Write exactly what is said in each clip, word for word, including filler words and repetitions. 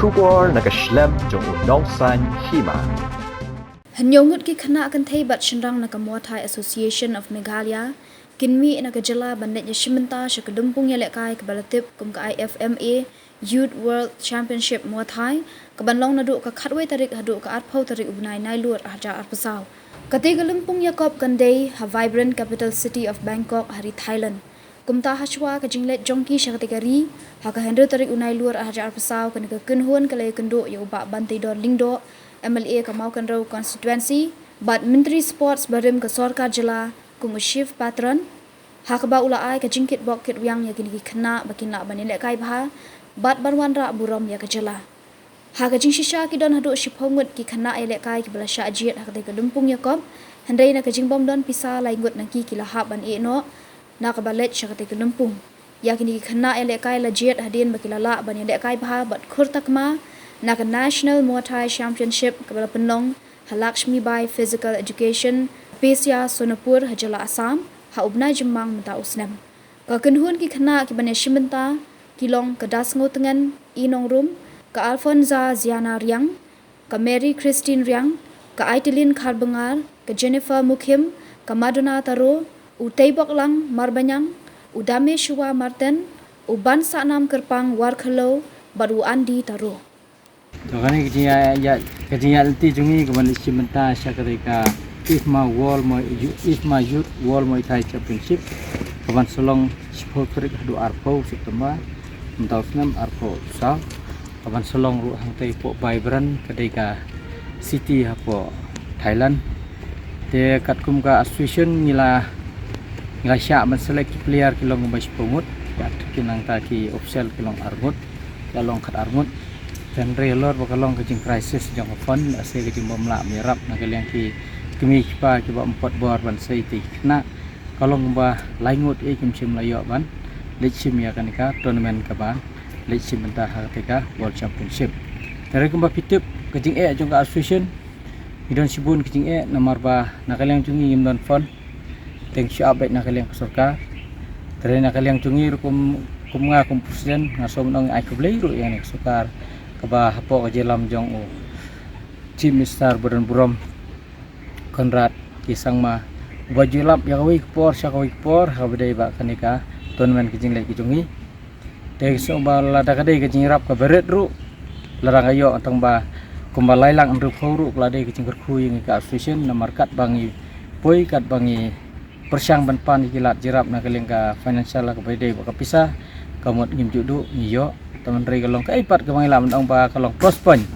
Khubor na ka shlem jong u Nongsaiñ Hima. Hynñiew ngut ki khynnah kynthei bad shynrang na ka Muay Thai Association of Meghalaya kin mih na ka jylla ban leit ïashim bynta sha ka lympung ïalehkai kaba la tip kum ka I F M A Youth World Championship Muay Thai, kaban long naduh ka khatwei tarik haduh ka arphew tarik u bnai Nailur arhajar arphew saw. Kata ka lympung ïakop kan dei ha Vibrant Capital City of Bangkok ha ri Thailand. Kumta hashwa ka jingleit jong ki sha kata ka ri ha ka hynriew tarik u Nailur arhajar arphew saw, kane ka kynhun ka la ïakynduh ïa u Bah Banteidor Lyngdoh, M L A ka Mawkynrew constituency, bad Myntri Sports barim ka sorkar jylla kum u chief patron, ha kaba u la ai ka jingkitbok kitwiang ïa kine ki khynnah ba kin lah ban ïalehkai bha bad ban wanrah burom ïa ka jylla. Ha ka jingshisha ki don haduh shiphew ngut ki khynnah ïalehkai kiba la shah jied ha kata ka lympung ïakop, hynrei na ka jingbym don pisa lai ngut na ki ki la hap ban ïeh noh na kaba leit sha kata ka lympung. Ïa kine ki khynnah ïalehkai la jied hadien ba ki la lah ban ïalehkai bha bad khur takma na ka National Muay Thai Championship kaba la pynlong ha Lakshmibai Physical Education, Pesia, Sonapur ha jylla Assam ha u bnai Jymmang mynta u snem. Ka kynhun ki khynnah kiban ïashim bynta ki long ka Dasngewtngen Inongrum, ka Alfonza Ziana Riang, ka Mary Christine Riang, ka Aitilin Kharbyngar, ka Jennifer Mukhim, ka Madonna Taro, u Teiboklang Marbaniang, u Dameshua Martin, u Bansahnam Kyrpang Warkhallow bad u Andy Taro. To kane ka jingïa, ka jingïaid lynti jong ngi kaban ïashim bynta sha kata ka IFMA World Muay, IFMA Youth World Muay Thai Championship kaban sa long shiphew tarik haduh arphew September mynta u snem arphew saw, kaban sa long ruh hangtei hapoh Vibrant, ka dei ka city hapoh Thailand. Te katkum ka association ngi la, ngi la shah ban select ki player ki long kumba shiphew ngut, kat ki nangta ki official ki long ar ngut, ki long khat ar ngut. Hynrei halor ba ka long ka jing crisis jong ka fund, ase ka jingbym lah ban ïarap na ka liang ki kmie ki kpa kiba ym pat bor ban sei ïa ki khynnah, ka long ba lai ngut eh kim shym la ïoh ban leit shim ïa kane ka tournament kaba leit shim bynta ha kata ka World Championship. Hynrei kumba phi tip ka jingeh jong ka association, ngi don shibun ka jingeh namar ba na ka liang jong ngi ngim don fund, teng shu ap beit na ka liang ka sorkar. Hynrei na ka liang jong ngi ruh kum, kum nga kum president nga sngewbha ban ong ai khublei ruh ïa kane ka sorkar kaba hapoh ka jingïalam jong u Chief Minister ba don burom Conrad K Sangma, uba ju ïalap ïa kawei ka por sha kawei ka por ha kaba dei ba kane ka tournament ka jingleit ka jong ngi. Te ka sngewbha lada ka dei ka jingïarap kaba rit ruh, lada ka ïoh tang ba kumba lai lak hynriewphew ruh, ka la dei ka jingkyrkhu ïa ngi ka association namar katba ngi poi, katba ngi pyrshang ban pan ïa ki lad jingïarap na ka liang ka financial, la kaba dei ba ka pisa, ka mut ngim ju duh ngi ïoh. Te hynrei ka long kaei pat kaba ngi lah ban ong ba ka long plus point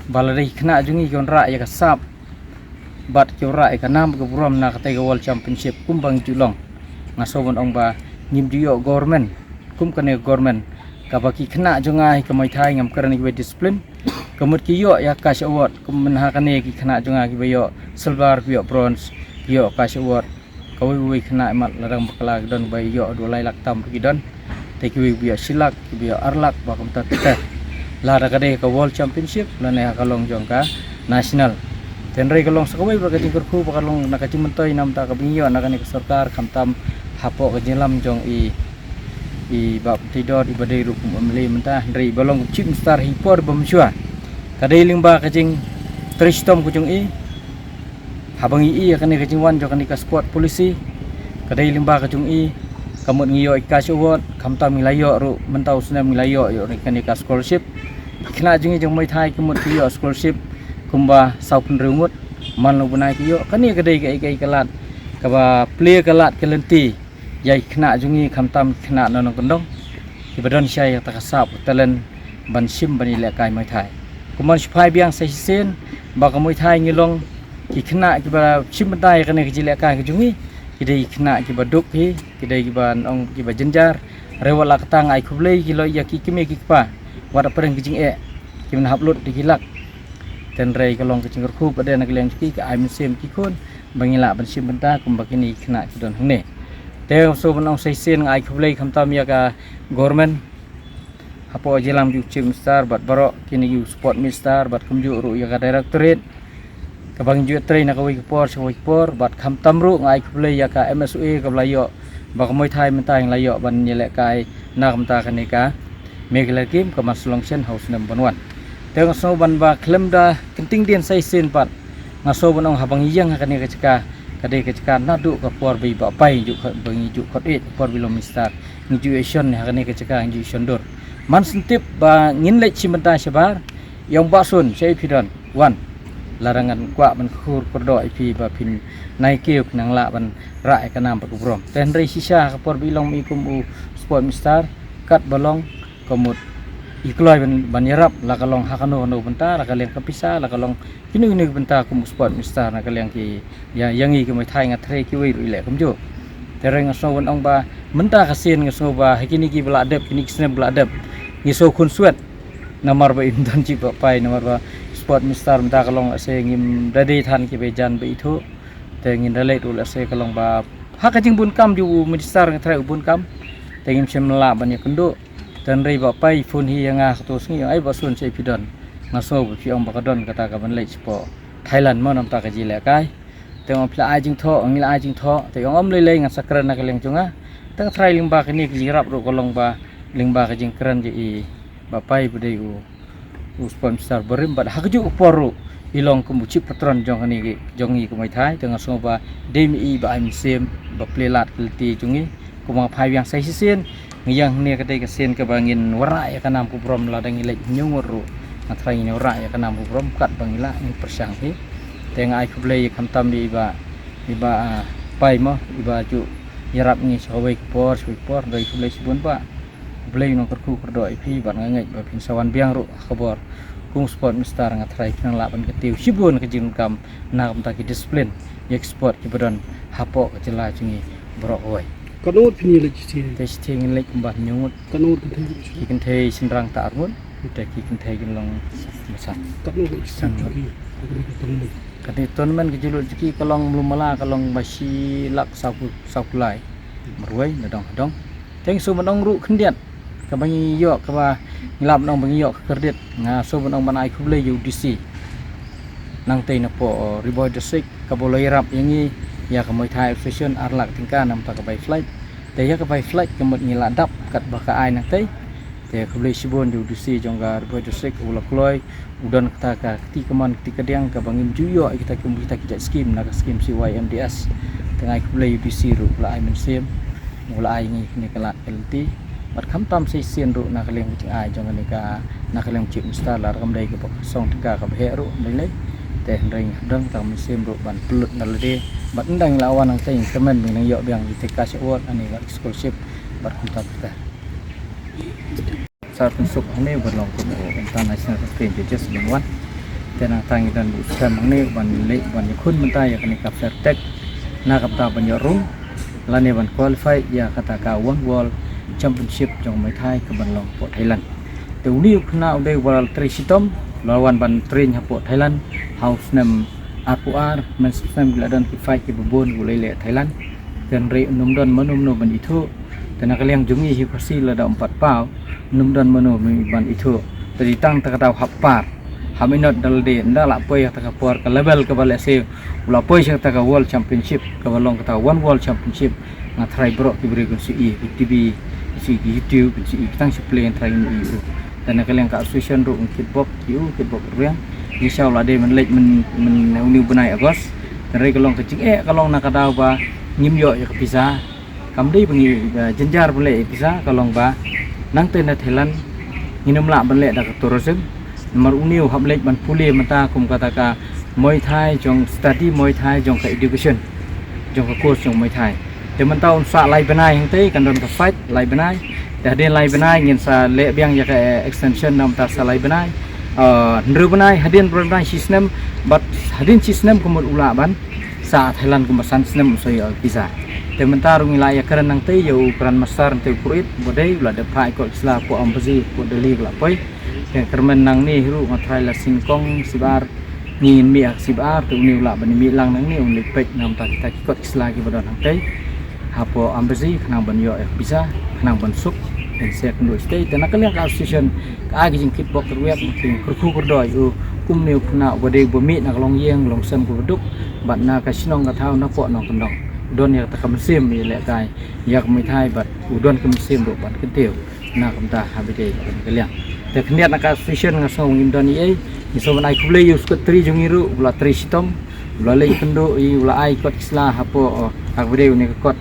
ba la dei ki khynnah jong ngi ki wanrah ïa ka sap bad ki wanrah ïa ka nam ka burom na katei ka World Championship kumba ngi ju long. Nga sngewbha ban ong ba ngim ju ïoh government kum kane ka government kaba ki khynnah jong nga hi ka Muay Thai, ngam kren ïa kiwei discipline, ka mut ki ïoh ïa ka cash award, kum mynha kane ki khynnah jong nga kiba ïoh silver, kiba ïoh bronze, ki ïoh cash award. Kawei kawei khynnah imat lada ngam bakla ki don ba ïoh haduh lai lak tam ruh ki don. Te kiwei kiba ïoh shi lak, kiba ïoh ar lak, ba kumta te. Lada ka dei ka World Championship lane ha ka long jong ka national. Te hynrei ka long sa kawei ba ka jingkyrkhu ba ka long na ka jingmyntoi namar kaba ngi ïoh na kane ka sorkar, khamtam hapoh ka jingïalam jong i, i Bah Banteidor, iba dei ruh kum M L A mynta, hynrei iba long kum Chief Minister ha i por ba mynshuwa. Ka dei lyngba ka jingtrei shitom ka jong i, haba ngi ïohi ïa kane ka jingwan jong kane ka sport policy, ka dei lyngba ka jong i, ka mut ngi ïoh i cash award, khamtam ngi la ïoh ruh mynta u snem ngi la ïoh, ïoh ruh kane ka scholarship. Ki khynnah jong ngi jong Muay Thai ka mut ki ïoh scholarship kumba sawphew hynriew ngut man la u bnai ki ïoh. Kane ka dei kaei kaei ka lad kaba plie ka lad ka lynti ïa ki khynnah jong ngi, khamtam ki khynnah na nongkyndong kiba don shai ïa kata ka sap, ka talent ban shim ban ïalehkai Muay Thai. Kumban shu phai biang sa shisien ba ka Muay Thai ngi long ki khynnah kiba shim bynta ïa kane ka jingïalehkai ka jong ngi ki dei ki khynnah kiba duk hi, ki dei kiba ong kiba jynjar. Hynrei wat la katta nga ai khublei ki lok ïa ki kmie ki kpa, wat hapdeng ki jingeh kiban hap lut da ki lak. Te hynrei ka long ka jingkyrkhu pat de na ka liang jong ki, ka ai mynsiem ki khun ba ngi lah ban shim bynta kumba kine ki khynnah ki don hangne. Te sngewbha ban ong sa shisien nga ai khublei khamtam ïa ka government hapoh jingïalam jong u Chief Minister bad baroh kine ki u Sport Minister bad kumjuh ruh ïa ka Directorate kaba ngi ju ïatrei na kawei ka por sha kawei ka por, bad khamtam ruh nga ai khublei ïa ka M S O A kaba la ïoh ba ka Muay Thai mynta ngi la ïoh ban ïalehkai na ka bynta kane ka Meghalaya Game kaban sa long shen ha u snem ban wan. Te nga sngew ban ba khlem da kynting dien sa shisien pat, nga sngew ban ong haba ngi ïeng ha kane ka jaka, ka dei ka jaka naduh ka por ba i Bah Pai ngi ju khot, ba ngi ju khot ïeit ka por ba i long minister, ngi ju ïashon ha kane ka jaka, ngi ju ïashon dur. Man sngewtip ba ngin leit shi mynta shabar, ïa ong Bah Sun, shaei phi don, wan. Lada ngan kwah ban khur kyrdoh ïa phi ba phin nai kiew, nang lah ban rah ïa ka nam bad ka burom. Te hynrei shisha ha ka por ba i long i kum u sport minister, kat ba long ka mut i kloi ban, ban ïarap, la ka long ha kano kano bynta, la ka liang ka pisa, la ka long kino kino ki bynta kum u sport minister na ka liang ki, ïa, ïa ngi ki Muay Thai, nga thrang kiwei ruh i leh kumjuh. Te hynrei nga sngew ban ong ba mynta ka sien nga sngew ba ha kine ki ba la dep, kine ki snem ba la dep, ngi sngew khunswet. Namar ba im don jingpynpaw, namar ba sport minister mynta ka long lehse ngim da dei than kiba jan ba ithuh. Te ngin da leit ruh lehse ka long ba ha ka jingbun kam jong u minister, nga thrang u bun kam. Te ngim shym lah ban ïakynduh. Te hynrei Bah Pai phone hi ïa nga kato sngi, ïa ong, "Ai Bah Sun, shaei phi don? Nga sngew ba phi ong ba ka don kata ka ban leit shapoh Thailand mo, namar kata ka jingïalehkai." Te ong, "Phi la ai jingthoh?" Ong, "Ngi la ai jingthoh." Te ong, "Ym lei lei, ngan sa kren na ka liang jong nga." Te nga thrang lyngba kane ka jingïarap ruh ka long ba lyngba ka jingkren jong i Bah Pai ba dei u, u sport minister barim, bad ha kajuh ka por ruh i long kum u chief patron jong kane ka, jong ngi ka Muay Thai. Te nga sngew ba dei ma i ba ai mynsiem ba plie lad ka lynti jong ngi. Kumba nga phai biang sa shisien, nga ïeng hangne ka dei ka sien kaba ngin wanrah ïa ka nam ka burom, lada ngi leit hynñiew ngut ruh, nga thrang ngin wanrah ïa ka nam ka burom katba ngi lah, ngin pyrshang hi. Te nga ai khublei khamtam ïa i Bah, i Bah, ah, Pai mo, i ba ju ïarap ngi sha kawei ka por sha kawei ka por. Nga ai khublei shibun Bah. Khublei, nongkyrkhu kyrdoh ïa phi, bad nga ngeit ba phin sa wan biang ruh ha ka bor kum u sport minister. Nga thrang phin nang lah ban kyntiew shibun ka jingdonkam na ka bynta ki discipline ïa ki sport kiba don hapoh ka jylla jong ngi baroh kawei. Katno ngut phin ïaleit shisien? Te shisien ngin leit kumba hynñiew ngut. Katno ngut kynthei? Ki kynthei shynrang ta ar ngut, te ki kynthei kin long ba san. Katno ngut san ngut. Ka tournament ka jinglut jong ki ka long mluh mala ka long ba shi lak saw phew, saw phew lai marwei na dong ha dong. Te nga sngew ban ong ruh khyndiat, kaba ngi ïoh, kaba ngi lah ban ong ba ngi ïoh ka kredit, nga sngew ban ong ban ai khublei ïa u D C nangtei napoh Ri Bhoi District, kaba u la ïarap ïa ngi ïa ka Muay Thai Association ar lak tyngka namar ka bai flight. Te ïa ka bai flight ka mut ngi la dap katba ka ai nangtei. Te khublei shibun ïa u D C jong ka Ri Bhoi District, u la kloi, u don kata ka kti kamon kti kadiang kaba ngim ju ïoh ïa kita ki, kita ki jait skim na ka skim C Y M D S. Te nga ai khublei ïa u D C ruh, u la ai mynsiem, u la ai ngi kane ka lad ka lynti. Bad khamtam sa shisien ruh na ka liang ka jingai jong kane ka, na ka liang chief minister, lada kam dei kaba song tyngka kaba heh ruh ym dei lei. Te hynrei nga don ka mynsiem ruh ban pynlut na lade. Bad ynda ngi la wan nangtei, ngi kyrmen ba ngi nang ïoh biang ïa ka cash award, ane ka scholarship bad kumta kumta. Sar pynsuk hangne ba long kum u International Champion Judges ban wan. Te nangta ngi don u skhem hangne ban leit ban ïakhun mynta ïa kane ka Fair Tech, na ka bynta ban ïoh rung lane ban qualify ïa kata ka One World Championship jong Muay Thai ka ban long hapoh Thailand. Te une u khynnah u dei uba la trei shitom, la wan ban train hapoh Thailand ha u snem arphew ar, mynstep snem ki la don ki fight kiba bun, u leit leh Thailand. Te hynrei ym don mano mano ban ithuh. Te na ka liang jong ngi hi Khasi lada ym pat paw, ym don mano mano ban ithuh. Te dei tang ta ka daw hap par, hap minot da lade, ynda la poi ha kata ka por, ka level kaba lehse u la poi sha kata ka World Championship, kaba long kata One World Championship. Nga tharai baroh ki briew kin shu ïohi, ki T V, kin shu ïohi, ki YouTube, kin shu ïohi, ki tang shu play, nga tharai ngin ïohi ruh. Te na ka liang ka association ruh ngi kitbok ïa u, kitbok ruh ïa u. Ngi shah la dei ban leit myn, myn une u bnai August. Te hynrei ka long ka jingeh, ka long na ka daw ba ngim ïoh ïa ka visa. Kam dei ba ngi, eh, jynjar ban leh ïa ka visa, ka long ba nangtei na Thailand ngin ym lah ban leh da ka tourism. Namar une u hap leit ban pule mynta kum kata ka Muay Thai jong study, Muay Thai jong ka education, jong ka course jong Muay Thai. Te mynta un sah lai bnai hangtei, kan don ka fight lai bnai. Te hadien lai bnai ngin sa leh biang ïa ka, eh, extension, na mynta sa lai bnai, eh, hynriew bnai, hadien hynriew bnai shi snem, bad hadien shi snem ka mut u lah ban sah Thailand kumba san snem um sa ïoh visa. Te mynta ruh ngi la ïakren nangtei ïa u Grandmaster hangtei u Pruit, ba dei u la dep phah ïa ka kot ki sla hapoh embassy hapoh Delhi, ka la poi. Te kyrmen nangne hi ruh nga tharai la sien kong sib ar, ngin mih ha ka sib ar, te une u lah ban mih lang nangne, un leit peit na bynta kita ki kot ki sla kiba don hangtei hapoh embassy, khnang ban ïoh ïa ka visa, khnang ban suk, ban sa ïakynduh shatei. Te na ka liang ka association ka ai ka jingkitbok kyrwiak, ka jingkyrkhu kyrdoh ïa u, kumne u khynnah uba dei uba mih na ka longïing longsem kaba duk, bad na ka shnong ka thaw napoh nongkyndong. U don ïa kata ka mynsiem ïalehkai ïa ka Muay Thai, bad u don ka mynsiem ruh ban kyntiew na ka bynta ha ba dei ha kane ka liang. Te khyndiat na ka association nga sngew ngim don ei ei. Ngi sngewbha ban ai khublei ïa u secretary jong ngi ruh, u la trei shitom, u la leit kynduh ïa, u la ai kot ki sla hapoh, oh, ha kaba dei une ka kot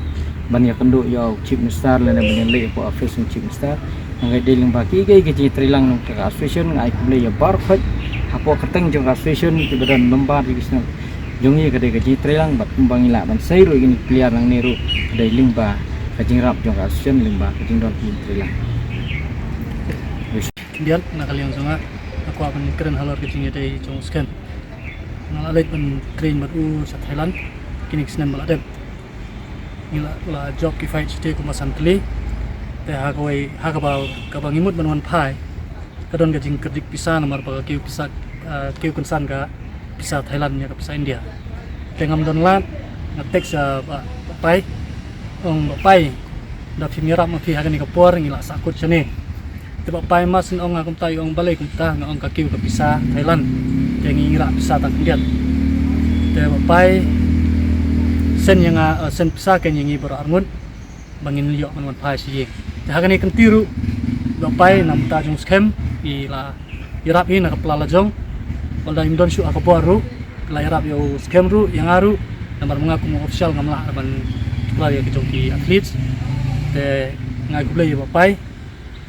ban ïakynduh ïa u Chief Minister lane ban ïaleit hapoh office u Chief Minister. Nga dei lyngba kiei kiei ki jingtreilang na ka association, nga ai khublei ïa baroh khoit hapoh kyrteng jong ka association kiba don member ïa ki sngewbha jong ngi. Ka dei ka jingtreilang bad kumba ngi lah ban sei ruh ïa kine ki player nangne ruh ka dei lyngba ka jingïarap jong ka association, lyngba ka jingdon ka jingtreilang. Khyndiat na ka liang jong nga, nga kwah ban kren halor ka jingïadei jong u Skhem. Nga la leit ban train bad u sha Thailand kine ki snem ba la dep. Ngi la, la jop ki fight shatei kumba san tylli. Te ha kawei, ha kaba, kaba ngi mut ban wan phai, ka don ka jingkyrdik pisa namar ba ka kiew pisa, ah, kiew kynsan ka pisa Thailand ïa ka pisa India. Te ngam don lad, nga text ïa Bah, Bah Pai. Ong Bah Pai, da phim ïarap ma phi ha kane ka por, ngi la sahkut shane. Te Bah Pai ma syn ong ha kumta, i ong balei kumta, nga ong ka kiew ka pisa Thailand. Te ngi ngi rah pisa tang khyndiat. Te Bah Pai send ïa nga, eh, send pisa kein ïa ngi baroh arngut ba ngin ïoh ban wan phai sha ïing. Te ha kane ka kynti ruh, Bah Pai na bynta jong u Skhem i la ïarap hi na ka pla la jong. Wat la im don shuh ha ka bor ruh, la ïarap ïa u Skhem ruh, ïa nga ruh. Namar ma nga kum u official ngam lah ban kynmaw ïa ka jong ki athletes. Te nga ai khublei ïa Bah Pai.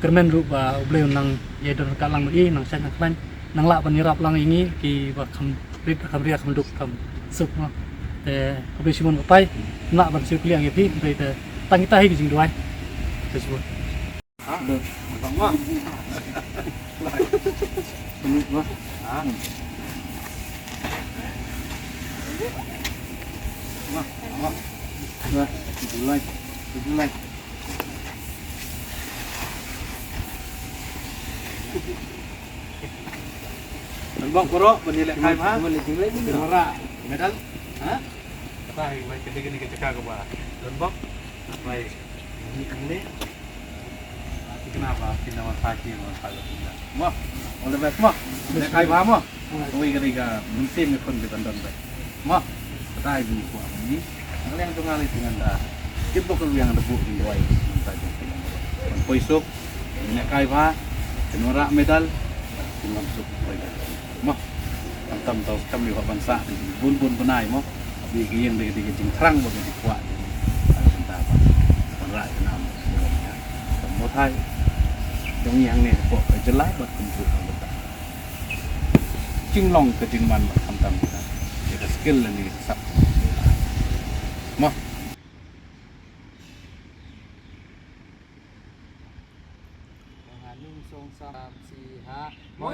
Kyrmen ruh ba U Blei un nang ïai don ryngkat lang bad i, nang shait nang khlaiñ, nang lah ban ïarap lang ïa ngi kiba kham rit kham ria, kham duk kham suk, mo. Te khublei shibun Bah Pai, ngim lah ban siew kylliang ïa phi, hynrei te tang kita hi ki jingduwai. Khublei shibun. Ha? Mo. Mo. Ha? Mo. Mo. Mo. Khublei. Khublei. Don bok baroh ban ïalehkai bha. Ban ïalehkai bha. Ban rah medal. Ha? Kata hi, bai, kane, kane ka jaka kaba don bok. Bai, ni, ni. Thikna ba phin da wan phai, phin da wan phai. Mo. All the best, mo. Lehkai bha, mo. Kawei ka dei ka mynsiem ïakhun kiba don beit. Mo, kata hi ba ngi kwah ba ngi, na ka liang jong nga lei te ngan da tip ba ka liang da buh jingduwai na ka bynta jong phi. Ban poi suk, ban lehkai bha, phin wanrah medal, phin wan suk poi bha. Mo, khamtam tang u Skhem i kwah ban sah bun bun bnai mo. Ba ka ïing dei ka jingthrang ba ka dei kwah. Na ka bynta ba wanrah ka nam. Mo, thai jong ngi hangne hapoh ka jylla bad kumjuh ka bynta jinglong ka jingman bad khamtam kita. Ïa ka skill lane ka sap. Mo. Hanung song sam si ha. Mo.